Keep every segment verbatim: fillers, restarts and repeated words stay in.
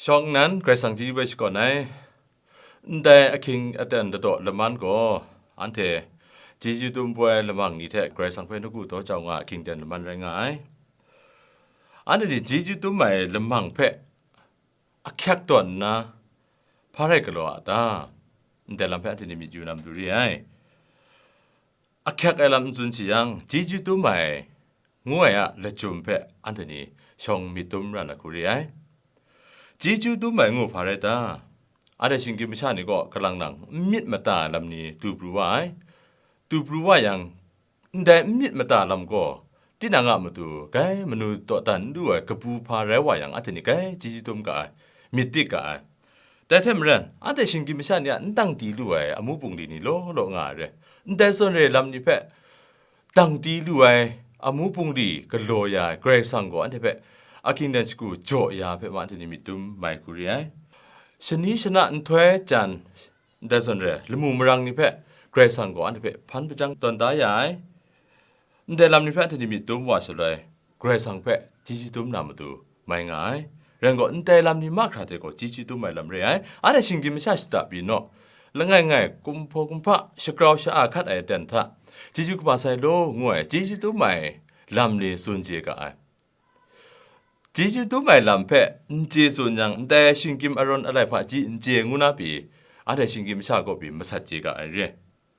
Shawng nnan Karai Kasang chyeju hpe shakawn ai, ndai ahkying aten ladaw laman gaw, anhte chyeju dum poi ai lamang ni hte Karai Kasang hpe nawku daw jau nga ai ahkying aten laman rai nga ai. Anhte ni chyeju dum ai lamang hpe ahkyak tawn nna, hpa rai galaw a ta? Ndai lam hpe anhte ni myit yu na matu re ai. Ahkyak ai lam n tsun shi yang, chyeju dum ai ngu ai a lachyum hpe anhte ni shawng myit dum ra na hku re ai. Chyeju dum ai ngu hpa rai ta? Anhte shinggyim masha ni gaw kalang nang n myit mata ai lam ni du pru wa ai. Du pru wa yang, ndai n myit mata lam gaw, tinang a matu grai manu dawdan n lu ai kabu hpa rai wa yang, anhte ni grai chyeju dum ga ai, myit dik ga ai. Dai hte maren, anhte shinggyim masha ni a n dang di lu ai amu bungli ni law law nga ai re. Ndai zawn re lam ni hpe dang di lu ai amu bungli galaw ya ai Karai Kasang gaw anhte hpe ahkying aten shagu jaw ya ai hpe ma anhte ni myit dum mai hku re ai. Shani shana nhtoi jan, ndai zawn re, lamu marang ni hpe Karai Kasang gaw anhte hpe hpan hpajang tawn da ya ai. Ndai lam ni hpe anhte ni myit dum wa shaloi, Karai Kasang hpe chyeju dum na matu mai nga ai. Rai nme gaw, ndai lam ni mahkra hte gaw chyeju dum ai lam re ai. Anhte shinggyim masha shada pyi naw. Langai ngai, kumhpaw kumhpa, shagrau sha-a hkat ai aten hta, chyeju kaba sai law ngu ai chyeju dum ai lam ni tsun chye ga ai. Chyeju dum ai lam hpe n chye tsun yang, ndai shinggyim arawn alai hpaji n chye ngu na pyi, anhte shinggyim masha kaw pyi masat chye ga ai re.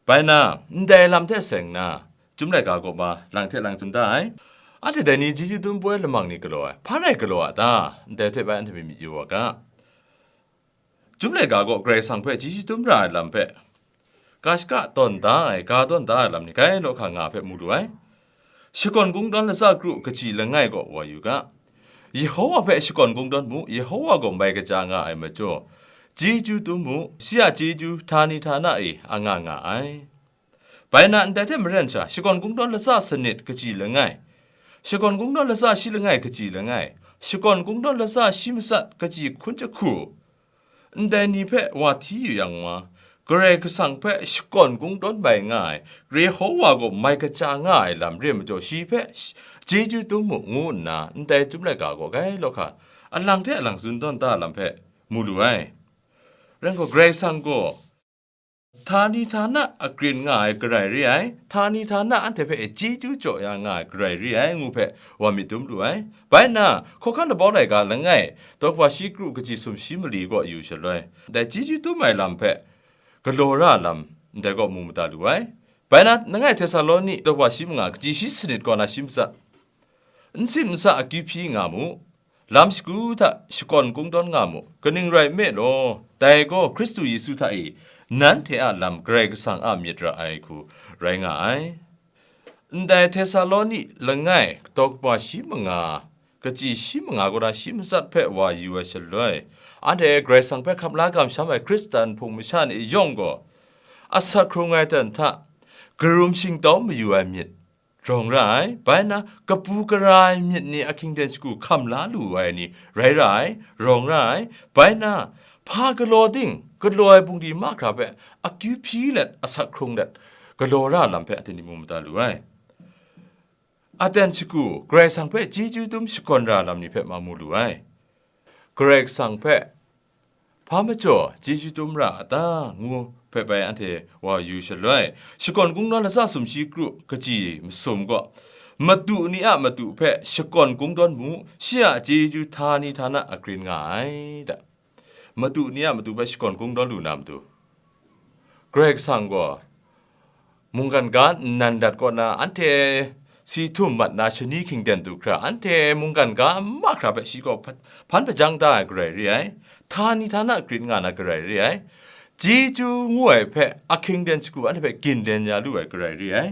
Bai nna, ndai lam hte seng nna, Chyum laika kaw ma lang hte lang tsun da ai. Anhte dai ni chyeju dum poi lamang ni galaw ai, hpa rai galaw a ta? Ndai hte bai anhte myit yu wa ga. Chyum laika gaw Karai Kasang hpe chyeju dum ra ai lam hpe, ga shaka tawn da ai, ga tawn da ai lam ni grai law hka nga hpe mu lu ai. Shakawn kungdawn latsa kru kaji langai gaw wa yu ga. Yehowa hpe shakawn kungdawn mu, Yehowa gaw mai kaja nga ai majaw, chyeju dum mu, shi a chyeju htani htana e a nga nga ai. Bai nna ndai hte maren sha, shakawn kungdawn latsa sanit kaji langai, shakawn kungdawn latsa shi langai kaji langai, shakawn kungdawn latsa shi matsat kaji hkun jahku, ndai ni hpe wa hti yu yang ma, Karai Kasang hpe shakawn kungdawn mai nga ai, Yehowa gaw mai kaja nga ai lam re majaw, shi hpe chyeju dum mu, ngu nna ndai Chyum laika gaw grai law hka, alang hte alang tsun tawn da lam hpe mu lu ai. Rai nme gaw, Karai Kasang gaw htani htana agrin nga ai Karai re ai, htani htana anhte hpe chyeju jaw ya nga ai Karai re ai, ngu hpe wa myit dum lu ai. Bai nna, Hkawhkan Labau laika langai, daw kaba shi kru kaji sumshi mali gaw yu shaloi, dai chyeju dum ai lam hpe galaw ra lam, ndai gaw mu mada lu ai. Bai nna, langai Htesaloni daw kaba shi manga kaji shi sanit kaw na shi matsat, n sim n sa akyu hpyi nga mu, lam shagu hta shakawn kungdawn nga mu, kaning rai nme law, dai gaw Hkristu Yesu hta e nanhte a lam Karai Kasang a myit ra ai hku rai nga ai. Ndai Htesaloni langai daw kaba shi manga, kaji shi manga kaw na shi matsat hpe wa yu ai shaloi, anhte Karai Kasang hpe hkap la kamsham ai Hkristan hpung masha ni yawng gaw, asak hkrung ai aten hta karum shingtau mayu ai myit rawng ra ai. Bai nna, kabu gara ai myit ni ahkying aten shagu hkam la lu ai ni rai ra ai, rawng ra ai. Bai nna, hpa galaw ding, galaw ai bungli mahkra hpe akyu hpyi let, asak hkrung let, galaw ra lam hpe anhte ni mu mada lu ai. Aten shagu, Karai Kasang hpe chyeju dum shakawn ra lam ni hpe ma mu lu ai. Karai Kasang hpe hpa majaw chyeju dum ra a ta, ngu hpe bai anhte wa yu shaloi, shakawn kungdawn latsa sumshi kru kaji masum gaw, madu ni a madu hpe shakawn kungdawn mu, shi a chyeju htani htana agrin nga ai, da. Madu ni a madu hpe shakawn kungdawn lu na matu, Karai Kasang gaw mungkan ga nnan dat kaw na, anhte si htum mat na shani hkying aten du hkra, anhte mungkan ga mahkra hpe shi gaw hpan, hpan hpajang da ai Karai re ai, htani htana grit nga na Karai re ai, chyeju ngu ai hpe ahkying aten shagu anhte hpe ginlen ya lu ai Karai re ai,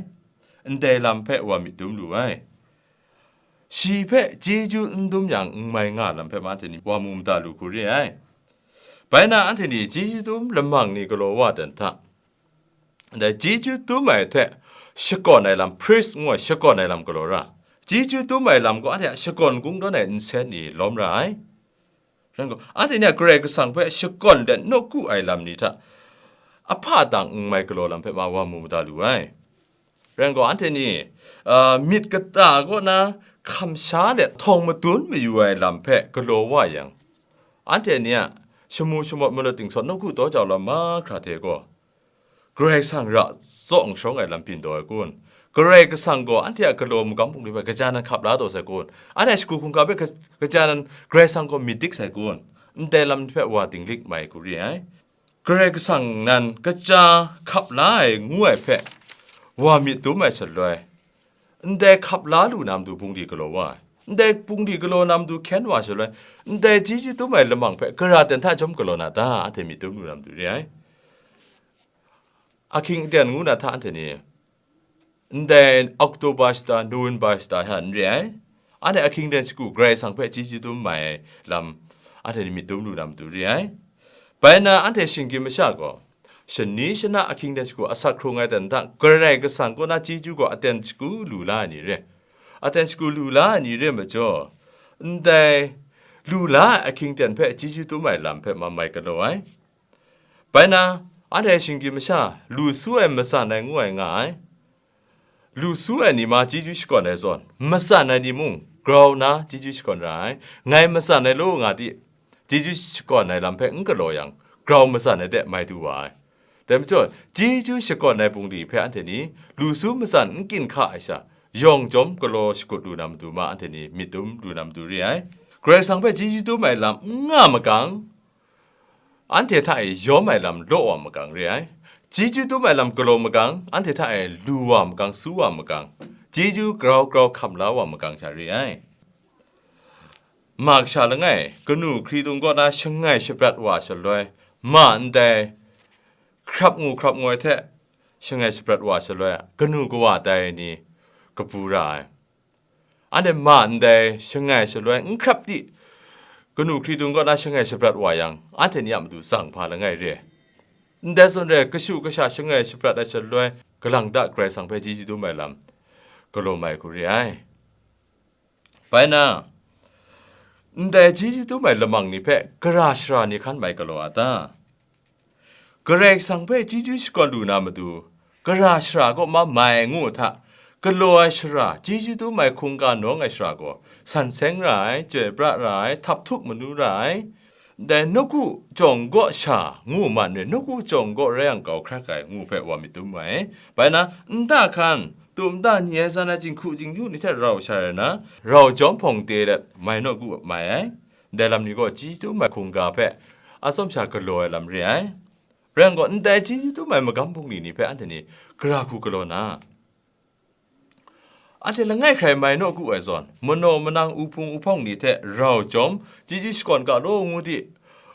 ndai lam hpe wa myit dum lu ai. Shi hpe chyeju n dum yang n mai nga lam hpe ma anhte ni wa mu mada lu hku re ai. Bai na anhte ni chyeju dum lamang ni galaw wa dan hta, ndai chyeju dum ai hte shakawn ai lam, priest ngu ai shakawn ai lam galaw ra, chyeju dum ai lam gaw anhte a shakawn kungdawn ai nsen ni lawm ra ai. Rai nme gaw, anhte ni a Karai Kasang hpe shakawn let nawku ai lam ni hta, ahpa dang n mai galaw lam hpe ma wa mu mada lu ai. Rai nme gaw, anhte ni, a, myit kata kaw na hkam sha let htawng madun mayu ai lam hpe galaw wa yang, Anhte ni a shamu shamawt malut dingsawt nawku taw jau lam mahkra hte gaw, Karai Kasang ra tsawng sharawng ai lam byin taw ai kun? Karai Kasang gaw anhte a galaw magam bungli hpe kaja nan hkap la taw sai kun? Anhte a shagu hkungga hpe ka-, kaja nan Karai Kasang gaw myit dik sai kun? Ndai lam ni hpe wa dinglik mai hku re ai. Karai Kasang nan kaja hkap la ai ngu ai hpe wa myit dum ai shaloi, ndai hkap la lu na matu bungli galaw wa ai. Ndai bungli galaw na matu hkyen wa shaloi, ndai chyeju dum ai lamang hpe gara ten hta chyawm galaw na ta? Anhte myit dum lu na matu re ai. Ahkying aten ngu na hta anhte ni, ndai October shata, November shata hta n re ai. Anhte ahkying aten shagu Karai Kasang hpe chyeju dum mai ai lam, anhte ni myit dum lu na matu re ai. Bai nna anhte shinggyim masha gaw, shani shana ahkying aten shagu asak hkrung ai aten hta, Karai Kasang kaw na chyeju gaw aten shagu lu la ai ni re. Aten shagu lu la ai ni re majaw, ndai lu la ai ahkying aten hpe chyeju dum ai lam hpe mamai galaw ai. Bai nna, anhte shinggyim masha, lu su ai matsan ai ngu ai nga ai. Lu su ai ni ma chyeju shakawn ai zawn, matsan ai ni mung grau nna chyeju shakawn ra ai. Ngai matsan ai law nga di, chyeju shakawn ai lam hpe n galaw yang, grau matsan ai de mai du wa ai. Dai majaw, chyeju shakawn ai bungli hpe anhte ni lu su matsan n ginhka ai sha, yawng chyawm galaw shakut lu na matu ma anhte ni myit dum lu na matu re ai. Karai Kasang hpe chyeju dum ai lam n nga magang, anhte hta e yawm ai lam law wa magang re ai. Chyeju dum ai lam galaw magang, anhte hta e lu wa magang, su wa magang, chyeju grau grau hkam la wa magang sha re ai. Ma kasha langai, kanu hkritung kaw na shangai shabrat wa shaloi, ma ndai hkrap ngu hkrap ngoi hte shangai shabrat wa shaloi, kanu kawa tai ni kabu ra ai. Anhte ma ndai shangai shaloi n hkrap di, kanu hkritung kaw na shangai shabrat wa yang, anhte ni a matu tsang hpa langai re ai. Ndai zawn re ai, kashu kasha shangai shabrat ai shaloi, kalang ta Karai Kasang hpe chyeju dum ai lam galaw mai hku re ai. Bai nna, ndai chyeju dum ai lamang ni hpe gara shara ni hkan mai galaw a ta? Karai Kasang hpe chyeju shakawn lu na matu, gara shara kaw ma mai ngu hta, galaw ai shara, chyeju dum ai hkungga nawng ai shara gaw, san seng ra ai, chyoi pra ra ai, htap htuk manu ra ai, dai nawku jawng gaw sha ngu ma n re, nawku jawng gaw rai yang grau hkrak ai ngu hpe wa myit dum ai. Bai nna, nta hkan, tum nta ni ai zan ai jinghku jingyu ni hte rau sha ai na, rau jawm hpawng te let mai nawku mai ai. Ndai lam ni gaw chyeju dum ai hkungga hpe atsawm sha galaw ai lam re ai. Rai yang gaw, ndai chyeju dum ai magam bungli ni hpe anhte ni gara hku galaw na, anhte langai hkrai mai nawku ai zawn, manaw manang uhpung uhpawng ni hte rau jawm chyeju shakawn ga law ngu di,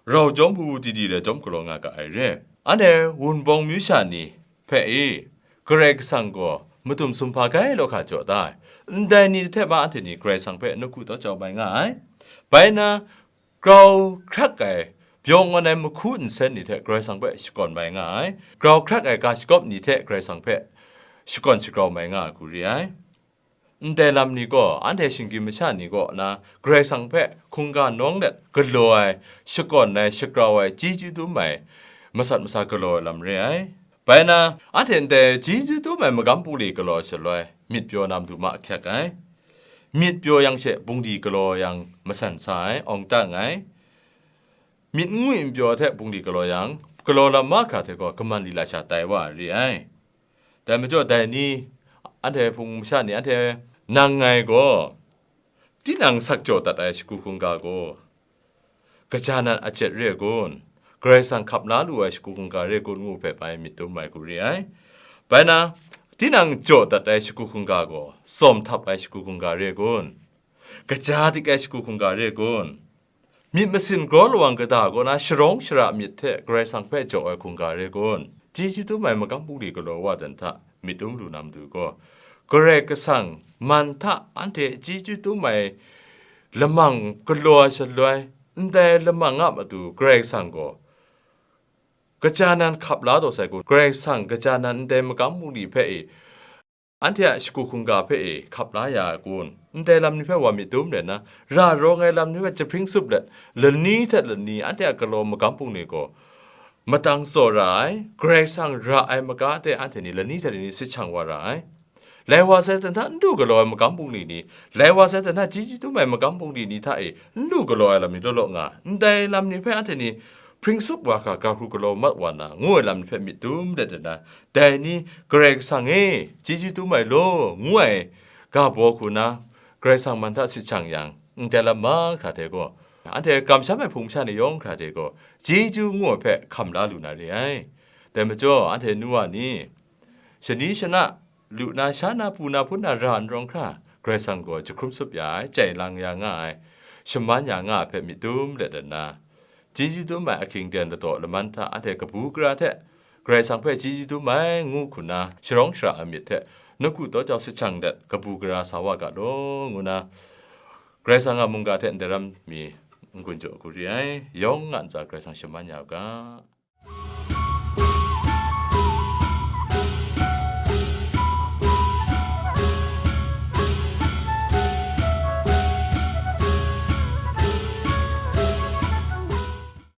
rau jawm wu wu di di le jawm galaw nga ga ai re. Anhte wunpawng myu sha ni hpe e, Karai Kasang gaw madum sumhpa gai law hka jaw da ai. Ndai ni hte ma anhte ni Karai Kasang hpe nawku taw jau mai nga ai. Bai nna, grau hkrak ai, byaw ngawn ai mahku nsen ni hte Karai Kasang hpe shakawn mai nga ai. Grau hkrak ai ga shagawp ni hte Karai Kasang hpe shakawn shagrau mai nga ai hku re ai. Ndai lam ni gaw, anhte shinggyim masha ni kaw na Karai Kasang hpe hkungga nawng let galaw ai, shakawn ai, shagrau ai, chyeju dum ai, masat masa galaw ai lam re ai. Bai nna, anhte ndai chyeju dum ai magam bungli galaw shaloi, myit pyaw na matu ma ahkyak ai. Myit pyaw yang she bungli galaw yang masan sa ai, awng tang ai. Myit n ngwi n pyaw hte bungli galaw yang, galaw lam mahkra hte gaw kaman lila sha tai wa ai re ai. Dai majaw dai ni, anhte hpung masha ni, anhte nang ngai gaw, tinang sak jaw dat ai shagu hkungga gaw, kaja nan a jet re ai kun? Karai Kasang hkap la lu ai shagu hkungga re ai kun ngu hpe bai myit dum ai hku re ai. Bai nna, tinang jaw dat ai shagu hkungga gaw, tsawm htap ai shagu hkungga re ai kun? Kaja dik ai shagu hkungga re ai kun? Myit masin graw lawang kata kaw na sharawng shara myit hte Karai Kasang hpe jaw ai hkungga re ai kun? Chyeju dum ai magam bungli galaw wa dan hta myit dum lu na matu gaw, Karai Kasang man hta anhte chyeju dum ai lamang galaw ai shaloi, ndai lamang a matu Karai Kasang gaw kaja nan hkap la taw sai kun? Karai Kasang kaja nan ndai magam bungli hpe e, anhte a shagu hkungga hpe e hkap la ya ai kun? Ndai lam ni hpe wa myit dum rai nna, ra rawng ai lam ni hpe jahpring sup let, lani hte lani anhte a galaw magam bungli gaw matang tsaw ra ai, Karai Kasang ra ai maga de anhte ni lani hte lani sit shang wa ra ai. Lai wa sai dan hta n lu galaw ai magam bungli ni, lai wa sai dan hta chyeju dum ai magam bungli ni hta e n lu galaw ai lam ni law law nga, ndai lam ni hpe anhte ni hpring sup wa hkra, ga hkru galaw mat wa na, ngu ai lam ni hpe myit dum let nna, dai ni, Karai Kasang e, chyeju dum ai law, ngu ai ga baw hku na, Karai Kasang man hta sit shang yang, ndai lam mahkra hte gaw, anhte kamsham ai hpung masha ni yawng hkra hte gaw, chyeju ngu ai hpe hkam la lu na re ai. Dai majaw, anhte nu wa ni, shani shana lu na, sha na, pru na, hpun na ra n rawng hkra, Karai Kasang gaw jahkrum sup ya ai, chye lang ya nga ai, shaman ya nga ai hpe myit dum let nna, chyeju dum ai ahkying ten ladaw laman hta anhte kabu gara hte, Karai Kasang hpe chyeju dum ai ngu hku na sharawng shara ai myit hte, nawku daw jau sit shang let kabu gara sa wa ga law, ngu na, Karai Kasang a mungga hte ndai ram mi n-gun jaw hku re ai, yawng nga ntsa Karai Kasang shaman ya u ga.